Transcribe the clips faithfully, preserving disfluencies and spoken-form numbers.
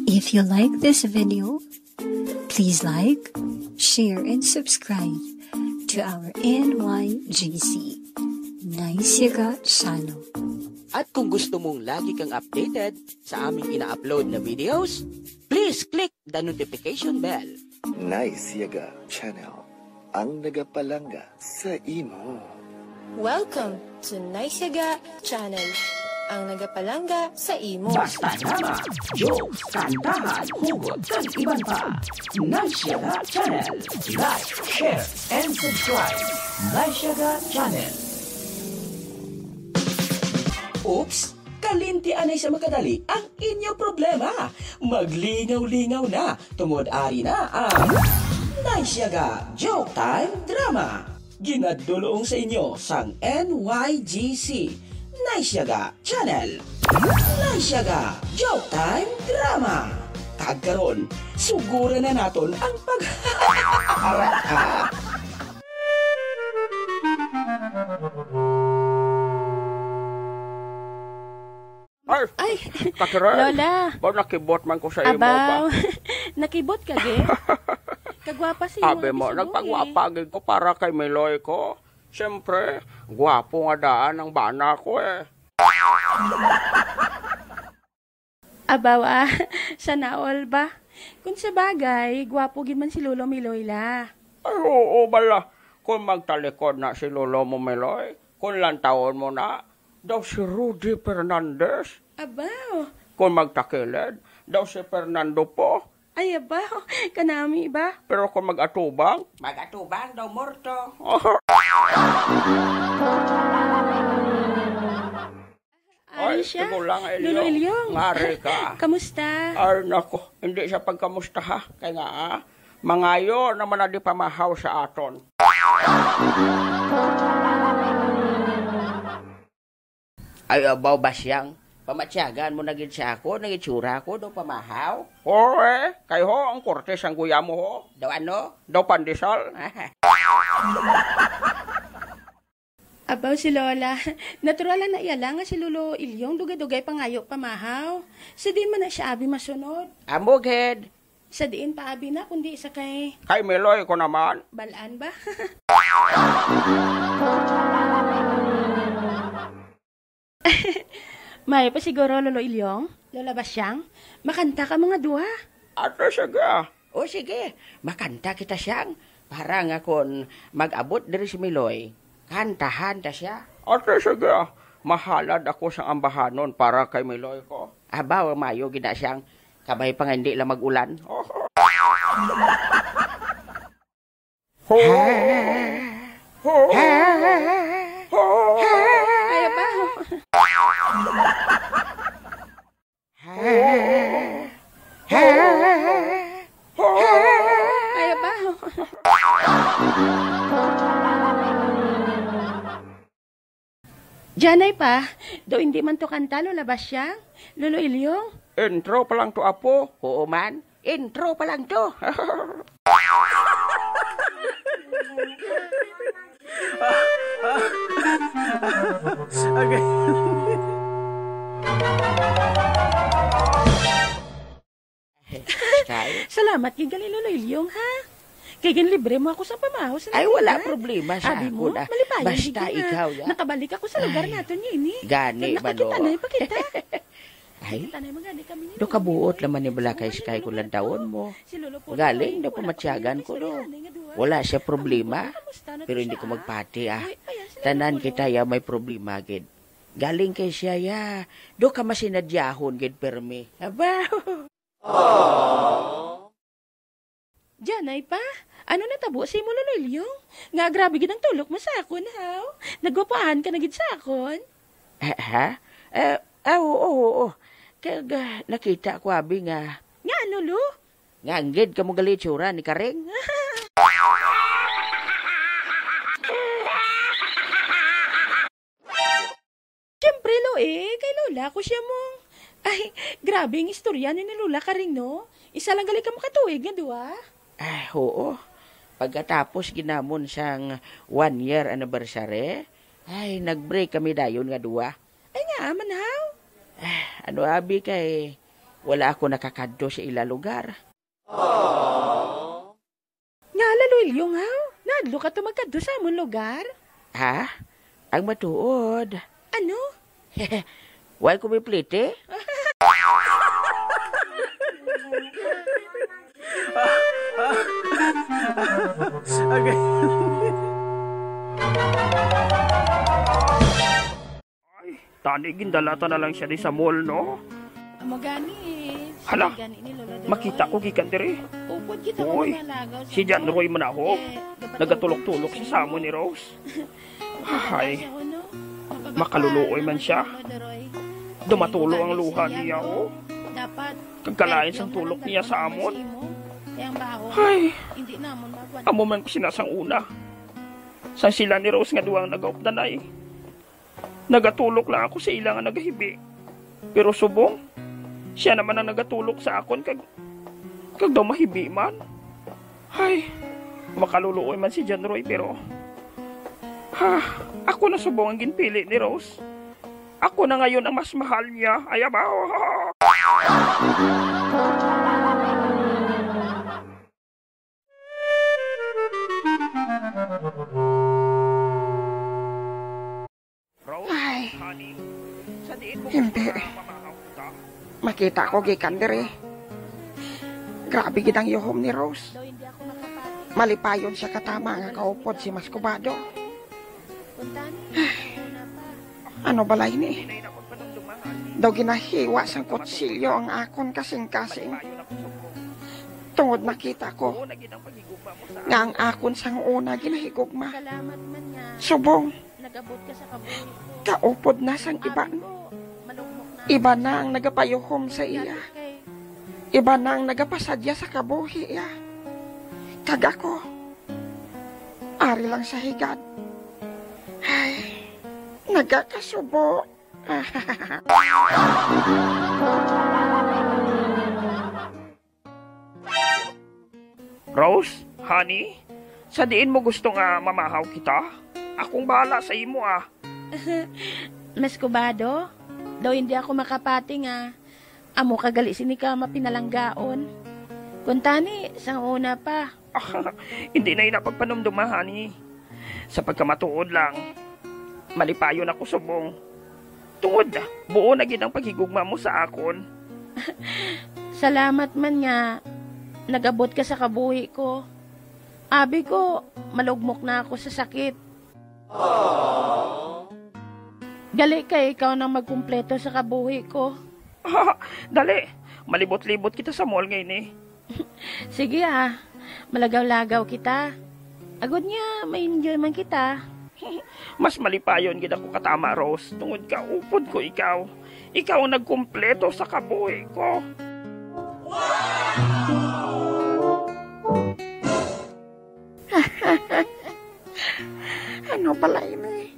If you like this video, please like, share, and subscribe to our N Y G C Nice Yaga channel. At kung gusto mong lagi kang updated sa aming ina-upload na videos, please click the notification bell. Nice Yaga Channel, ang nagapalangga sa imo. Welcome to Nice Yaga Channel, ang nagapalangga sa imo. Basta drama, jokes, kantahan, hugot, kag iban pa. Nice Yaga Channel. Like, share, and subscribe. Nice Yaga Channel. Oops! Kalinti anay sa makadali ang inyo problema. Maglingaw-lingaw na, tungod ari na ang Nice Yaga Joke Time Drama. Ginadulong sa inyo sang N Y G C Nice Yaga Channel. Nice Yaga Joke Time Drama. Kag karon, suguran na naton ang pag Ay, Ay, Catherine, Lola. Ba, nakibot man ko sa imo ba? Abaw, nakibot ka, ge? Kagwapa sa imo, Abi mo, ate, sa nagpagwapa gid ko para kay Miloy ko. Siyempre, gwapo nga daan ang bana ko, eh. Abaw, ah, sana all ba? Kung sa bagay, gwapo gid man si Lolo Miloy la. Ay, oo, bala. Kung magtalikod na si Lolo mo, Miloy, kung lantawon mo na, daw si Rudy Fernandez. Abaw. Kung magtakilid, daw si Fernando Poe. Ay, abaw. Kanami ba? Pero kung mag-atubang, mag-atubang daw morto. Ari siya. Tigo lang, Lolo Ilyong. Ngari ka. Kamusta? Ay, nako. Hindi siya pagkamusta, ha? Kaya nga, ah, mangayo naman na di pamahaw sa aton. Ay, abaw, Basyang. Pamatyagan mo na gid sa ako, nang itsura ko, daw pamahaw. Oo, eh. Kay ho, ang korte sang guya mo, ho. Daw ano? Daw pandesal. Abaw si Lola. Natural lang na iya lang nga si Lolo Ilyong dugay-dugay pangayo pamahaw. Sa diin man na siya abi masunod? Amo gid. Sa diin pa abi na kundi sa kay Kay Miloy ko naman. Balaan ba? May pa siguro, Lolo Ilyong? Lola Basyang? Makanta ka mga duha. Ate, sige. O sige, makanta kita siyang. Para nga kon mag-abot diri si Miloy, kantahan ta siya. Ate, sige. Mahalad ako sang ambahanon para kay Miloy ko. Abaw, mayo gid na siyang kabay pa nga hindi lang mag-ulan. Ho! Ho! Ho! Ay, abaw. Ho! Ho! Ay, abaw. Janay pa, daw hindi man to kanta, Lola Basyang, Lolo Ilyong. Intro pa lang to, apo. Oo man, intro pa lang to. Okay. Style? Salamat gid gali, Lolo Ilyong, ha? Kay ginlibre mo ako sa pamahaw sa Ay, wala nakita. Problema sa Abi mo, akon, ah. Malipayon Basta gid ka, ha? Ikaw, ya. Nakabalik ako sa lugar Ay, naton niya ini. Gani, Kag nakakita Manolo. Na pa kita. Ay, Nakita na yung mga gani kami ni do Lolo kabuot Ilyong. Naman ni bala kay Skay kung lantawon mo. Si Lolo Polo, Galing, ay, do wala pa pamatyagan kami ko, do. Istorya na nga duha. Wala siya problema. Ang problema, kamusta na to Pero hindi siya, ko ah? Magpati, ah. Uy, ayan, si Tanan Lolo Polo. Kita, ya, may problema, gid. Galing kay siya, ya. Do ka masinadyahon, gid, permi. Aba. Janay pa, ano natabo sa imo, Lolo Ilyong? Nga grabe gid ang tulok mo sa akon, haw? Nagwapuahan ka na gid sa akon? Eh, ha? Eh, ah, oo, oo. Kag, ah, nakita ko, abi, nga Nga ano, Lo? Nga anggid ka mo gali itsura ni Karing? Siyempre, Lo, eh. Kay Lola ko siya mong. Ay, grabe ang istorya ni, ni Lola Karing, no? Isa lang gali ka makatuig nga duwa. Ah, oo. Pagkatapos ginamon sang one year anniversary, ay, nag-break kami dayon nga duwa. Ay, nga man, haw? Ah, ano, abi, kay Wala ako nakakadto sa ila lugar. Nga, Lalo Ilyong, haw? Nadlo ka to magkadto sa amon lugar? Ha? Ang matuod. Ano? Why ko may plete? Okay. Ay, tani, gindala ta na lang siya di sa mall, no? Amo gani, eh. Hala, sige gani ni Lola Doroy. Makita ko gikan diri. Upod kita ko. Uy, mamalagaw sa si John mall. Roy man ako. Eh, dapat nagatulok-tulok siya sa amo ni Rose. Ay, makaluluoy man siya. Dumatulo ang luha niya, oh. Kag kalain sang tulok niya sa amon. Ay, amo man ko sina sang una. Sang sila ni Rose nga duha ang nagaupdanay. Nagatulok lang ako sa ila nga nagahibi. Pero subong, siya naman ang nagatulok sa akon kag, kag daw mahibi man. Ay, makaluluoy man si John Roy, pero, ha, ako na subong ang ginpili ni Rose. Ako na ngayon ang mas mahal niya. Ay, abaw! Rose, ay, honey, sa diin mo hindi gusto nga mamahaw kita? Makita ko gikan diri. Grabe gid ang yuhom ni Rose. Malipayon siya katama nga kaupod si Mas Kubado. Ay, ano balay ni? Daw ginahiwa sang kutsilyo ang akon kasing-kasing. Tungod nakita ko nga ang akon sang una ginahigugma. Subong, kaupod na sang iban. Iban na ang nagapayuhom sa iya. Iban na ang nagapasadya sa kabuhi iya. Kag ako, ari lang sa higad. Ay, nagakasubo. Rose, honey, sa diin mo gusto nga mamahaw kita? Akong bahala sa imo, ah. Mas Kubado, daw hindi ako makapati nga amo ka gali sini ka mapinalanggaon. Kuntani, sang una pa. Ah, hindi na ina pagpanumduma, honey. Sa pagkamatuod lang, malipayon ako subong. Tungod, buo na gid ang paghigugma mo sa akon. Salamat man nga nag-abot ka sa kabuhi ko. Abi ko, malugmok na ako sa sakit. Gali kay ikaw nang magkumpleto sa kabuhi ko. Dali, malibot-libot kita sa mall ngayon eh. Sige, ah. Malagaw-lagaw kita. Agod nga, ma-enjoy man kita. Mas malipayon gid ako katama, Rose, tungod kaupod ko ikaw. Ikaw ang nagkumpleto sa kabuhi ko. Ano bala ini?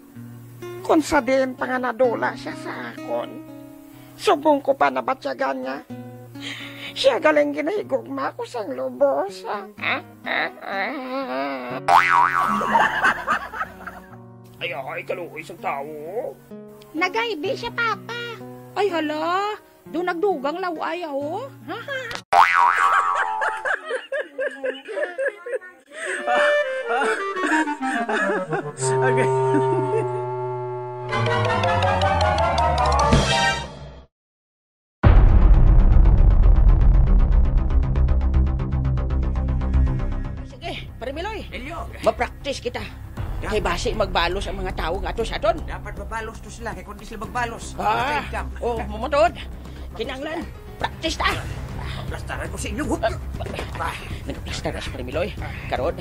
Kon sa diin pa nga nadula siya sa akon, subong ko pa nabatyagan nga siya galing ginahigugma ko sang lubos. Ay, ay, kaluoy sang tawo. Nagaybi siya, Papa. Ay, hala. Do nagdugang laway, oh. Okay. Sige, Pare Miloy. Elio. Ma-practice kita. Dapat. Kay basi magbalos ang mga tawo nga ato sa aton. Dapat mabalos to sila, kay kung di sila magbalos, ah, straight ka. Oh, mumutod. Kinanglan. Practice ta. Plastaran ko sa inyo. Ah, nagplastar na si Pare Miloy. Karon,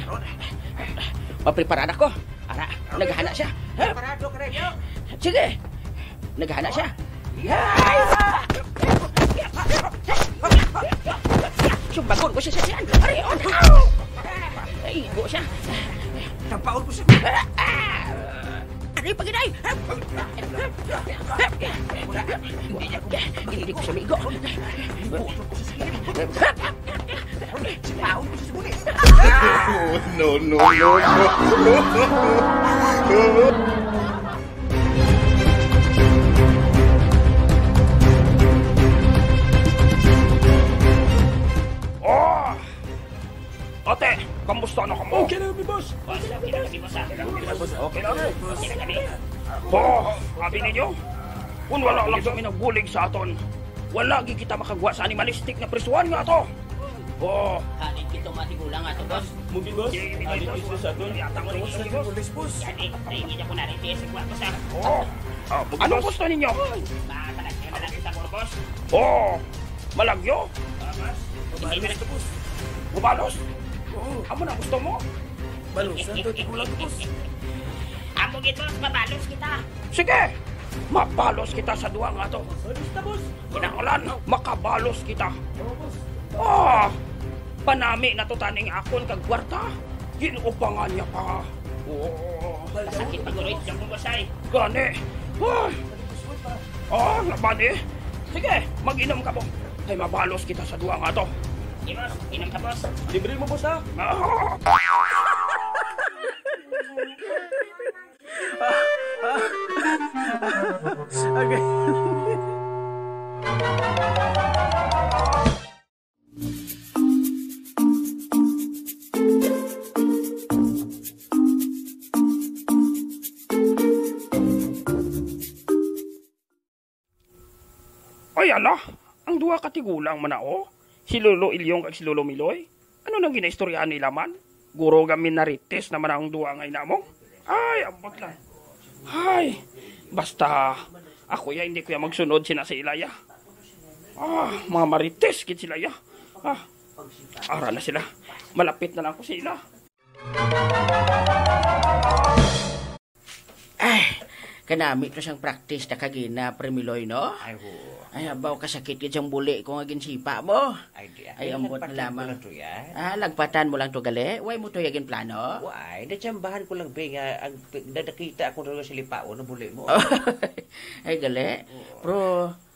maprepara na ko. Ara, naghana siya. Preparado ka rin, yo. Sige. Naghana siya. Yes! Sumbagon ko siya sa tiyan. Ari, oh, no! Ay, igo siya. Tapaon ko siya. Ari, paginay! Hindi ko siya maigo. Tapaon ko siya sa bulis. No, no, no, no. Oh, abi ninyo? Kung wala lang kami nagbulig sa aton, wala gid kita makagwa sa animalistic na prisuhan nga ato. Oh. Halin kita matigulang ato, boss. Mugi, boss. Sige, sige, boss. Halin kita sa aton. Sige, boss. Sige, sige, boss. Yan, eh, hindi ako naritis, eh, boss, ah. Oh. Ah, anong gusto ninyo? Baka talaga na lang kita, boss. Oh. Malagyo? Mabalos to, boss. Mabalos? Oo. Amo na gusto mo? Balosan to, tigulang ko, boss. Amo gid, boss, mabalos kita. Sige! Mabalos kita sa duha nga to. Balos ta, boss. Kinahanglan, makabalos kita. Oo, boss. Ah! Panami na to taning akon kag kwarta. Ginubangan niya pa. Oo. Sakit pa, Kuroy. Diyan mo, boss, ay. Gani. Ah! Ah, laban eh. Sige, mag-inom ka, boss. Kay mabalos kita sa duha nga to. Sige, boss. Inom ka, boss. Libre mo, boss, ha? Ah! Okay. Ay, ala, ang duha ka tigulang man na, oh. Si Lolo Ilyong kag si Lolo Miloy. Ano nang ginaistoryahan nila man? Guro, gaminarites naman ang duha nga inamong. Ay, ambot lang. Ay, basta ako ya, hindi ko ya magsunod sina sa ila ya. Ah, mga marites gid sila ya. Ah, ara na sila. Malapit na lang ko sa ila. Ay, kanami to sang practice ta kagina, Pre Miloy, no? Ay, oo. Ay, abaw, kasakit gid sang buli ko nga ginsipa mo. Ay, di, ay, ay, ambot na lamang. Lagpatan ko lang to, ya. Ah, lagpatan mo lang to, gali? Way mo to ya ginplano? Way, natsambahan ko lang, be, nga ang p-, nadakita ako ron sa lipaon, ang buli mo. Ay, gali? Oo. Pero,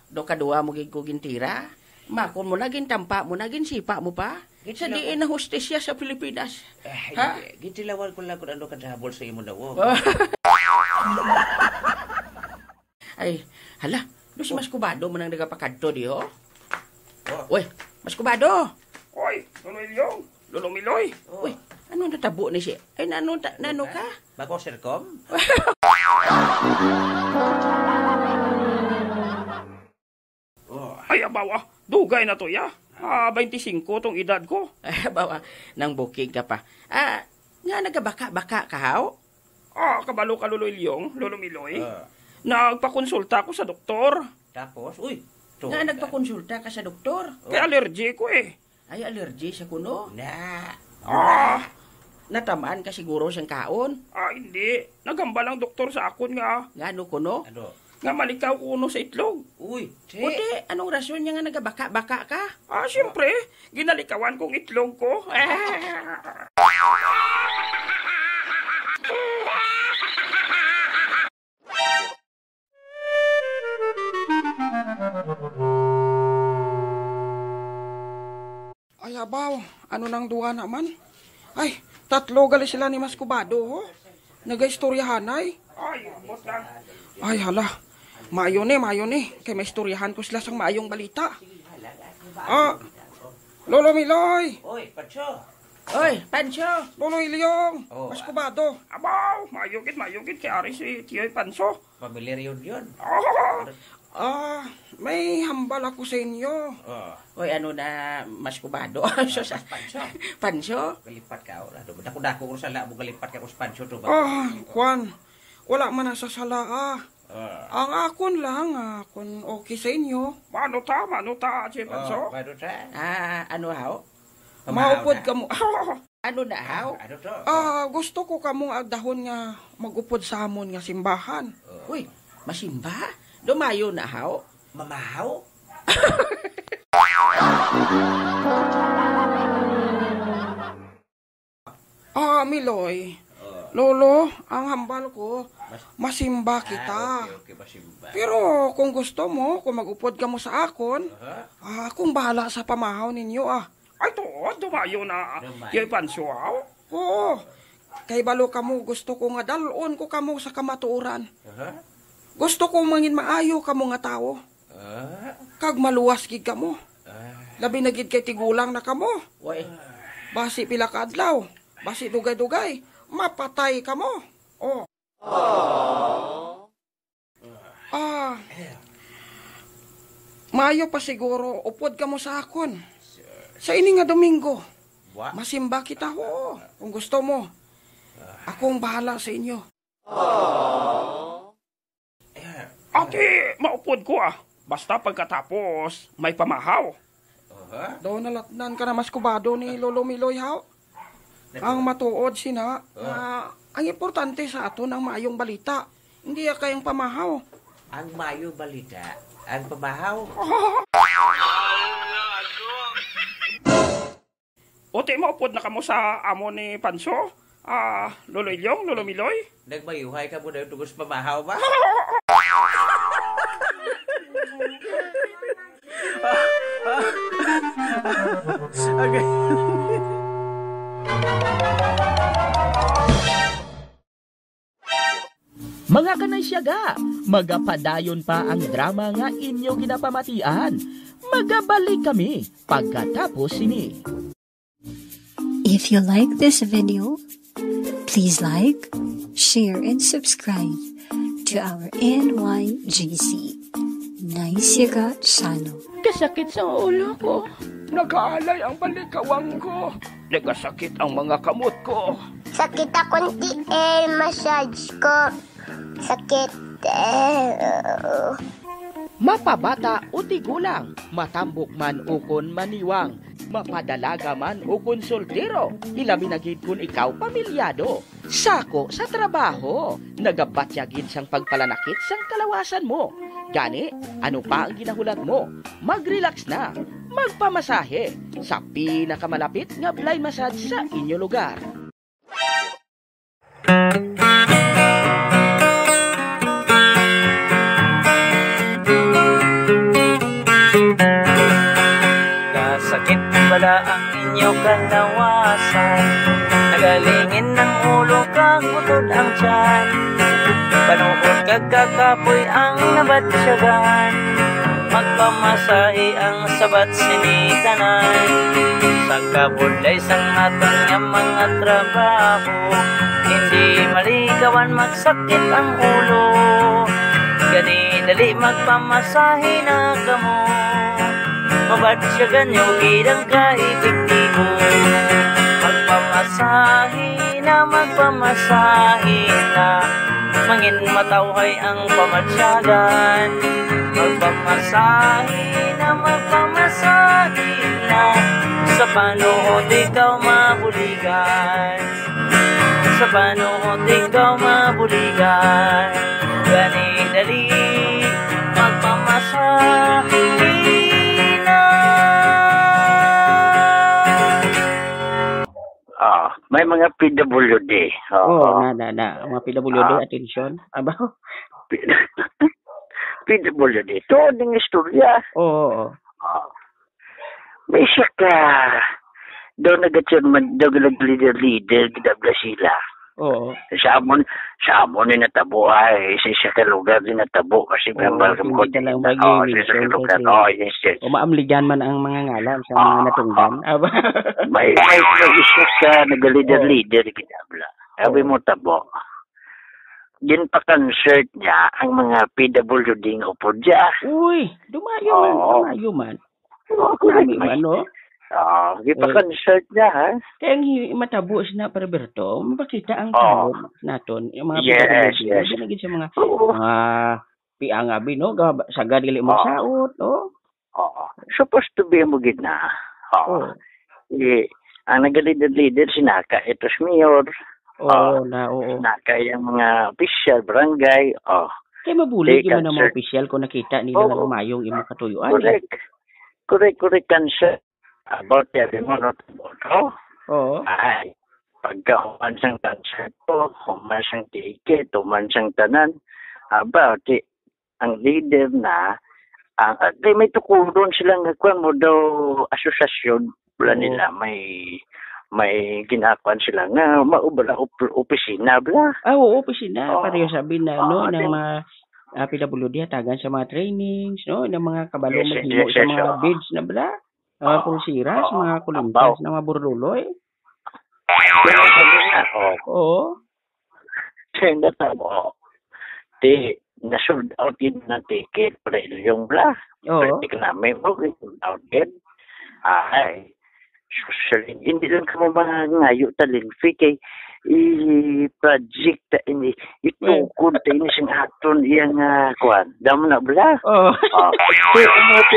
do kaduha mo gid ko gintira? Makon mo na, gintampa mo na, ginsipa mo pa? Sa diin na hustisya sa Pilipinas. Eh, ha? Hindi. Gitilawan ko lang kung ano ka double sa imo na, oh. Ay, hala. Do si Mas Kubado man ang nagapakadto di, oh. Oh. Uy, Mas Kubado. Oy, Lolo Ilyong, Lolo Miloy. Oh. Uy, ano natabo ni si? Ay, nano ta-, nano ka? Bago, Sir Com? Oh. Ay, abaw, ah. Dugay na to, ya. Ah, twenty-five tong edad ko. Abaw, ah. Nang bukig ka pa. Ah, nga nagabaka-baka ka, haw? Ah, kabalo ka, Lolo Ilyong, Lolo Miloy. Ah. Nagpakonsulta ako sa doktor. Tapos, uy, nga nagpakonsulta ka sa doktor? Oh. Kay allergy ko, eh. Ay, allergy sa kuno? Na. Ah! Natamaan ka siguro sang kaon? Ah, hindi. Naghambal ang doktor sa akon nga. Ngano kuno? Ano? Nga malikaw ko kuno sa itlog. Uy, che. Puti, anong rason niya nga nagabaka-baka ka? Ah, siyempre. Ginalikawan kong itlog ko. Ay, abaw, ano nang duwa naman? Ay, tatlo gali sila ni Mas Kubado, ho? Nagaistoryahanay. Ay, ambot lang. Ay, hala. Maayo ni, maayo ni. Kay maistoryahan ko sila sang maayong balita. Ah, Lolo Miloy! Oy, Pancho! Oy, Pancho! Lolo Ilyong! Oh, Mas Kubado! Abaw, maayo gid, maayo gid kay ari si Tiyoy Pancho. Family reunion. Ah, may hambal ako sa inyo. Oh. Oy, ano na, Mas Kubado? Ah, Sus, Mas Pancho. Pancho? Galipat ka, oh. Ano, dako-dako ko sa labo, galipat ka ko sa Pancho to ba? Ah, kwan. Wala man na sa sala, ah. Ah. Ang akon lang, ah, kung okay sa inyo. Mano ta, mano ta, Ate Pancho? Oh, mano ta? Ah, ano, haw? Pamahaw na. Maupod kamo. Ano na, haw? Ano to? Ah, gusto ko kamo agdahon nga mag-upod sa amon nga simbahan. Oh. Uy, masimba? Dumayo na, haw? Mamahaw? Ah, Miloy. Oh. Lolo, ang hambal ko, mas-, masimba kita. Ah, okay, okay, masimba. Pero kung gusto mo, kung mag-upod kamo sa akon, aha, ah, akong bahala sa pamahaw ninyo, ah. Ay, tuod, dumayo na, ah, Dumayo. Yoy Pancho, ah. Oo. Kay balo kamo, gusto ko nga dal-on ko kamo sa kamatuoran. Aha. Gusto ko mangin maayo kamo nga tawo. Ah. Kag maluwas gid kamo. Ah. Labi na gid kay tigulang na kamo. Way. Basi pila ka adlaw, basi dugay-dugay, mapatay kamo. Oh. Ah, maayo pa siguro upod kamo sa akon. Sa ini nga Domingo, masimba kita, ho, kung gusto mo. Akong bahala sa inyo. Ati, maupod ko, ah. Basta pagkatapos, may pamahaw. Aha. Daw nalatnan ka na mas kubado ni Lolo Miloy, haw? Ang matuod sina, ah, ang importante sa aton ang maayong balita. Hindi ya kay ang pamahaw. Ang mayo balita, ang pamahaw. Uti mo, upod na kamo sa amo ni Panso? Ah, Lolo Ilyong, Lolo Miloy? Nagmayuhay ka mo na yung tungos pamahaw ba? Okay. Mga kanay siyaga, magapadayon pa ang drama nga inyo ginapamatian. Magabalik kami pagkatapos sini. If you like this video, please like, share, and subscribe to our N Y G C, Nice Yaga Channel. Kasakit sa ulo ko. Nakaalay ang balikawang ko. Nagasakit ang mga kamot ko. Sakit akong tiil, massage ko. Sakit. Eh, Mapabata o tigulang, matambok man ukon maniwang, mapadalaga man ukon soltero, ilabi na gid kon ikaw pamilyado. Sako sa trabaho, nagabatya gid sang pagpalanakit sang kalawasan mo. Gani, ano pa ang ginahulat mo? Mag-relax na. Magpamasahe sa pinakamalapit nga blind massage sa inyo lugar. Kasakit bala ang inyo kalawasan. Nagalingin ang ulo kag butod ang tiyan. Panuhot kag kakapoy ang nabatsyagan. Magpamasahe ang sabat sini tanan. Sa kabudlay sang aton nga mga trabaho, hindi malikawan magsakit ang ulo. Gani dali magpamasahe na kamo. Mabatsyagan nyo gid ang kaepektibo. Magpamasahe na, magpamasahe na. Mangin matawhay ang pamatyagan. Magpamasahe na, magpamasahe na. Sa panuhot ikaw mabuligan. Sa panuhot ikaw mabuligan. Gani dali, magpamasahe na. Ah, may mga P W D. Oo, Oo. na, na, na. Ang mga P W D, Ah. atensyon. Aba, P- P W D. Tuod ning istorya. Oo, oo. Ah. May siya ka daw nag-chairman, daw nag-leader-leader, gidabla sila. Oo. Sa amon, sa amon ni natabo ay sa isa ka lugar din natabo kasi Oo, member kami ko hindi ka lang din. Bagay Oh, sa isa ka mention lugar. kasi Oh, yes, yes. O maamligan man ang mga ngalan sa mga Ah. natungdan. Aba. May, may, may isa ka nag-leader-leader, gidabla. Sabi Oo. mo tabo. Ginpa-concert niya ang mga P W D nga upod siya. Uy, dumayo man, Oo. dumayo man. Oo, correct Lami man. man, no? Ah, Eh, gipa-concert niya, ha? Kaya ang hi- matabo sina, Perberto, mapakita ang Oo. talent naton, yung mga Yes, P W D, yes. Hindi na gid sa mga, Oo. mga piang abi, no? Ga- Sagad gali Oo. magsaot, no? Oo. Supposed to be mo gid na. Oo. Oo. Eh, ang nagalider-lider si Naka, ito si Mayor. Oo, Oo. na, oo. Naka yung mga official, barangay. Oh. Kay mabulig Di man ang mga concert. Opisyal kung nakita nila nga Oo. Lumayong imong katuyuan, eh. Correct. Correct, correct, cancer. About the remote, no? Oo. Ay, pagka human sang cancer ko, human sang ticket, human sang tanan, aba, ti, ang leader na, ang, ah, kay may tukuron sila nga kwan mo daw asosasyon, wala Oo. nila, may, may ginakuan sila nga maubra op-, opisina, bla. Ah, oo, opisina. Oo. Pareho sabi na, Oo, no, ng then mga, ah, P W D, hatagan sa mga trainings, no, ng mga kabalo Yes, maghimo yes, sa yes, mga oo. Beads na, bla. Mga Oo. Pulsiras, Oo. Mga kulintas, Abaw. Na mga burduloy. Pero sabi nga, oh. Oo. Senda ta mo. Ti, na-sold out yun ng ticket, pre, yung bla. Oo. Pre, tiknami mo, sold out yun. Ay, susuling, hindi lang ka mo mangayo talin, Fi, kay i-project ta ini, itukod ta ini sing aton iyang, ah, kuwan. Damo na, bla? Oo. Oh, kaya ang mga P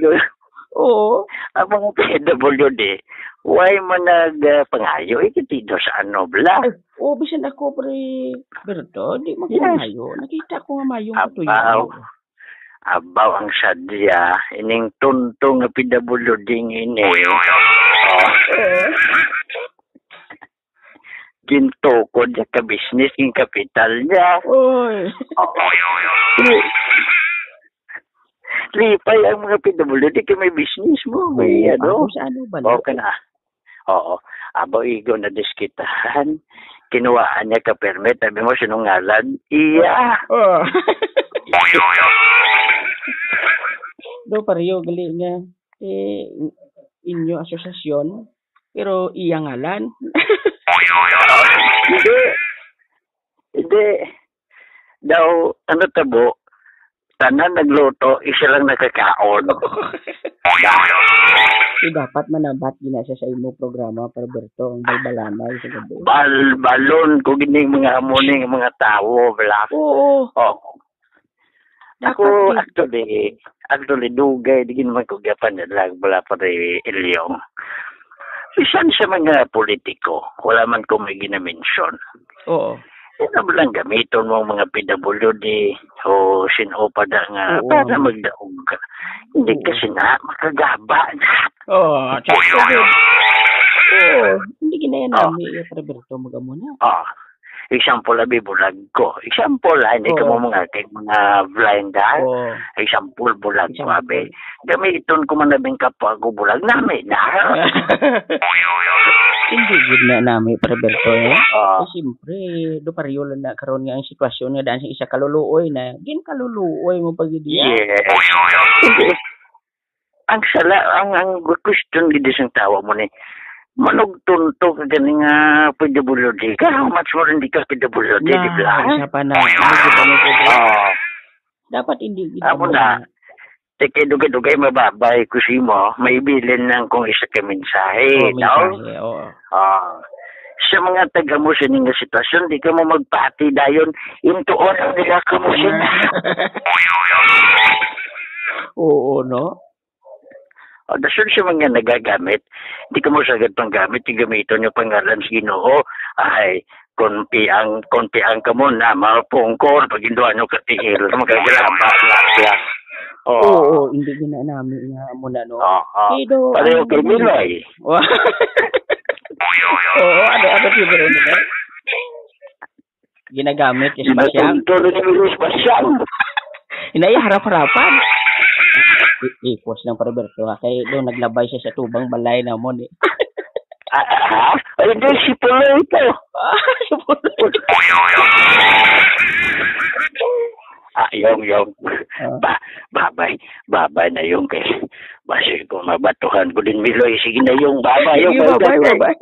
W, Oo. Ang mga P W D, why man nag, ah, pangayo? Ikitido sa ano, bla? Ay, oo, bisan ako, pre Berto, di man ko Yes. mangayo. Nakita ko nga mayong Abaw. katuyo. Abaw ang sadya, ining tunto nga P W D nga ini. Oh. Oo. Gintukod niya ka business, yung kapital niya. Oy. Oo. Lipay ang mga P W D kay may business mo. May Oo, ano. Ako sa ano ba? Okay na. Oo. Abo igo na diskitahan. Kinuhaan niya ka permit. Sabi mo, sinungalan? Iya. Oh. Do, pareho, gali nga. Eh, inyo asosasyon, pero iya ngalan. Hindi. Hindi. Daw, ano tabo, tanan nagluto, isa lang nakakaon. So, dapat manabat gina siya sa imo programa, Perberto, ang balbalanay sa gabi. Balbalon ko gining mga amo ning mga tawo, bla. Oo. Oh. Dapat Ako, di- actually, actually, dugay, di naman ko gapan lang, bla, pare Ilyong. Bisan sa mga politiko, wala man ko may ginamention. Oo. Ano ba lang gamiton mo ang mga P W D o sino pa da nga Oo. para magdaog ka? Hindi Oo. kasi na, makagaba na. Oo, sakto din. Oo, hindi ginaya Oh. namin, eh, Perberto, mag-amo na. Oh. Example, abi, bulag ko. Example, ha, hindi ka Oo. mo mga, kay mga blind, ha? Oo. Example, bulag ko, Example. abi. Gamiton ko man, abi, kapwa ko bulag. Nami na. Hindi gid na nami, Perberto, eh. Oo. Eh, siyempre, do pareho lang na karon nga ang sitwasyon nga daan sa isa kaluluoy na, gin kaluluoy mo pa gid iya. Yes. Hindi. Ang sala, ang, ang question gid sang tawo mo ni, manugtunto ka gani nga P W D ka, how much more hindi ka P W D, di Na, ba? isa pa na. Ano gid ang P W D? Oo. Dapat hindi gid Amo mo na. na. Te, kay dugay-dugay mababay ko sa imo, may bilin lang kung isa ka mensahe, Oh, no? mensahe, oo. Ah. Sa mga taga mo sa ining sitwasyon, di ka mo magpati dayon, intuon ang nila ka mo sila. Oo, no? O, dason sa mga nagagamit, di ka mo sagad panggamit, yung gamiton yung pangalan sa Ginoo. Ay, kung piang, kung piang ka mo na, mapungkor, pag induan yung katingil, makagraba na siya. Oo. Oo, hindi gina namin nga mo na, no? Oo. Pero ano kay ba Miloy. Oo, ano, ano siguro nila? Ginagamit yung spasyang. Ginatunto rin yung spasyang. Inay, harap-harapan. I-, ikos ng Perberto, ha? Kay doon naglabay siya sa tubang balay namon, eh. Ah, ah, ha? Ay, hindi, si Pulo ito. Ah, si Pulo. Ah, yung, yung. Ah. Ba, babay, babay na yung kay, basi ko mabatuhan ko din, Miloy. Sige na yung, babay, yung, Sige, babay, babay. babay.